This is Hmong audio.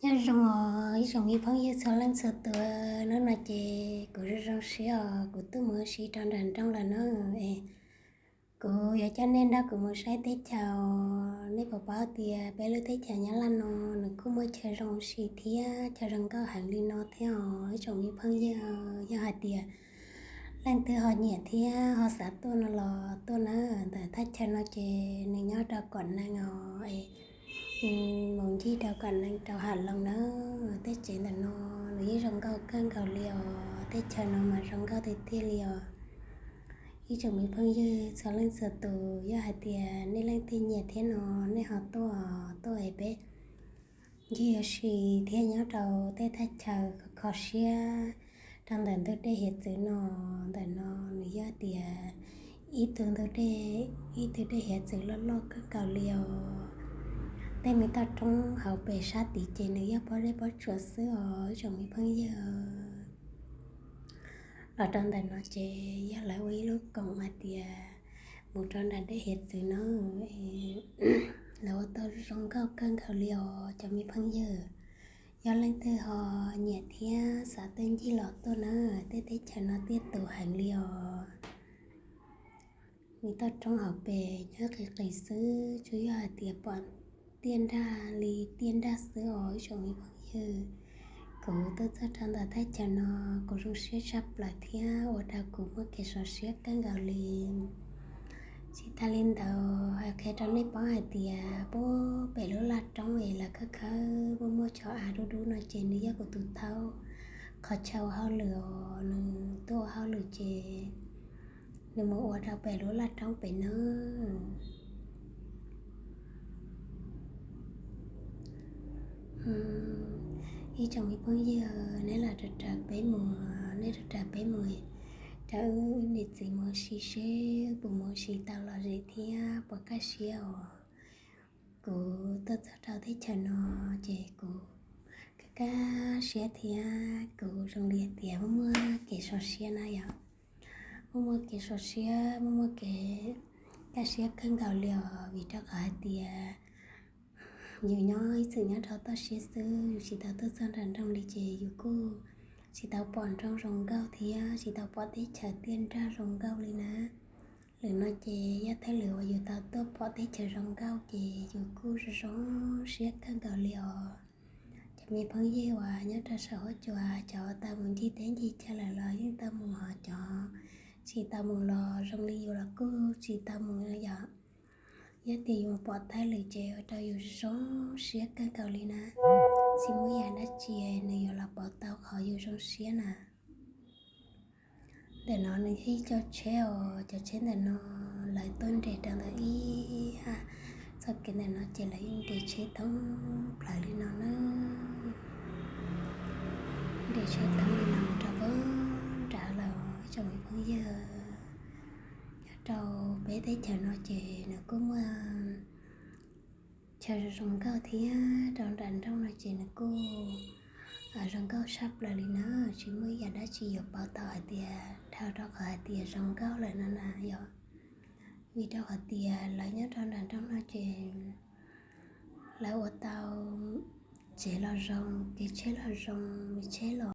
Nyob zoo os ib tsoom me phooj ywg txhua leej txhua tus, hnub no ces kuv zoo zoo siab os, kuv tuaj mus ua si rau nram nroog lawm na. Es kuv yuav coj nej nrog kuv mus saib teb chaws. Nej puas paub tias peb lub teb chaws Nyab Laj no nws kuj muaj chaw zoo ua si thiab chaw zoo nkauj heev li no thiab os ib tsoom me phooj ywg. Yog hais tias leej twg ho nyiam thiab ho xav tuaj no los tuaj na. Ntawm thaj chaw no ces nws nyob rau Kom Nees os, es mus ncig rau Kom Nees rau Ham Loos na. Tej tsev ntawm no nws yeej zoo nkauj kawg nkaus li os, teb chaws no mas zoo nkauj tiag tiag li os. Ib tsoom me phooj ywg txhua leej txhua tus, yog hais tias nej leej twg nyiam thiab no, nej ho tuaj, tuaj es peb ncig ua si thiab nyob rau tej thaj chaw kho kho siab rau ntawm ntug dej hiav txwv no. Ntawm no nws yog tias ib tug ntug dej, ib tug dej hiav txwv loj loj kawg nkaus li os. Tej me toj roob hauv pes sab tid ces nws yog pob zeb pob tsuas xwb os ib tsoom me phooj ywg. Los rau ntawm no ces yog lawv ua ib lub koom hais tias mus rau nram dej hiav txwv no, lawv ua tau zoo nkauj kawg nkaus li os cov me phooj ywg. Yog leej twg ho nyiam thiab xav tuaj ncig los tuaj na, tej teb chaws no tiaj tus heev li os. Me toj roob hauv pes nyob qis qis xwb, tsuas yog hais tias pom tiaj nrag li tiaj nrag xwb os ib tsoom me phooj ywg. Kuv tuaj txog rau ntawm thaj chaw no, kuv zoo siab tshaj plaws thiab ua rau kuv muaj kev sov siab kawg nkaus li. Tsis tas li ntawd, hais qhia rau nej paub hais tias puag pem lub laj roob es lawv khawb khawb muaj muaj cov av dub dub no ces nws yog kuv tus thaub qhov chaw ua hauj lwm os, nws tuaj ua hauj lwm ces nws mus ua rau pem lub laj roob pem no. Ib tsoom me phooj ywg, neb los raws raws peb mus, neb raws raws peb mus, rau wb niam txiv mus ua si seb puas mus ua si tau lom zem thiab puas kaj siab os. Kuv tuaj txog rau teb chaws no ces kuv kaj kaj siab thiab kuv zoo li tias muaj muaj kev sov siab na yom. Muaj muaj kev sov siab, muaj muaj kev kaj siab kawg nkaus li os, vim rau qhov hais tias yus nyob ib txwm nyob rau toj siab xwb, yus tsis tau tuaj txog nram nroog li ces yus kuj tsis tau pom nroog zoo nkauj thiab tsis tau pom teb chaws tiaj nrag zoo nkauj li na. Lwm no ces yog thawj lwm uas yus tau tuaj pom teb chaws zoo nkauj ces yus kuj zoo zoo siab kawg nkaus li os. Cov me phooj ywg uas nyob rau saum huab cua, cov uas tau mus ncig teb ncig chaw lawm los yeej tau mus, ho cov tsis tau mus los zoo li yus los kuj tsis tau mus yom. Yog tias yus pom thawj lwm ces ua rau yus zoo siab kawg nkaus li na. Tsis muaj yam dab tsi nws yuav los pauv tau qhov yus zoo siab na. Ntawm no nws yog ib co tsheb os, cov tsheb ntawm no lawv tuaj nres rau ntawm ib txoj kev ntawm no ces lawv yeej nres tsheb thoob plaws li no na. Nres tsheb thoob li no mus rau pem nrad lawm ib tsoom me phooj ywg. Nyob rau peb teb chaws no ces nws kuj muaj chaw zoo nkauj thiab rau nram nroog no ces nws kuj zoo nkauj tshaj plaws li na. Tsis muaj ib yam dab tsi yuav pauv tau hais tias dhau rau qhov hais tias zoo nkauj lawm no na yom. Vim rau qhov tias lawv nyob rau nram nroog no ces lawv ua tau tsev los zoo, kev tsheb los zoo, tsheb los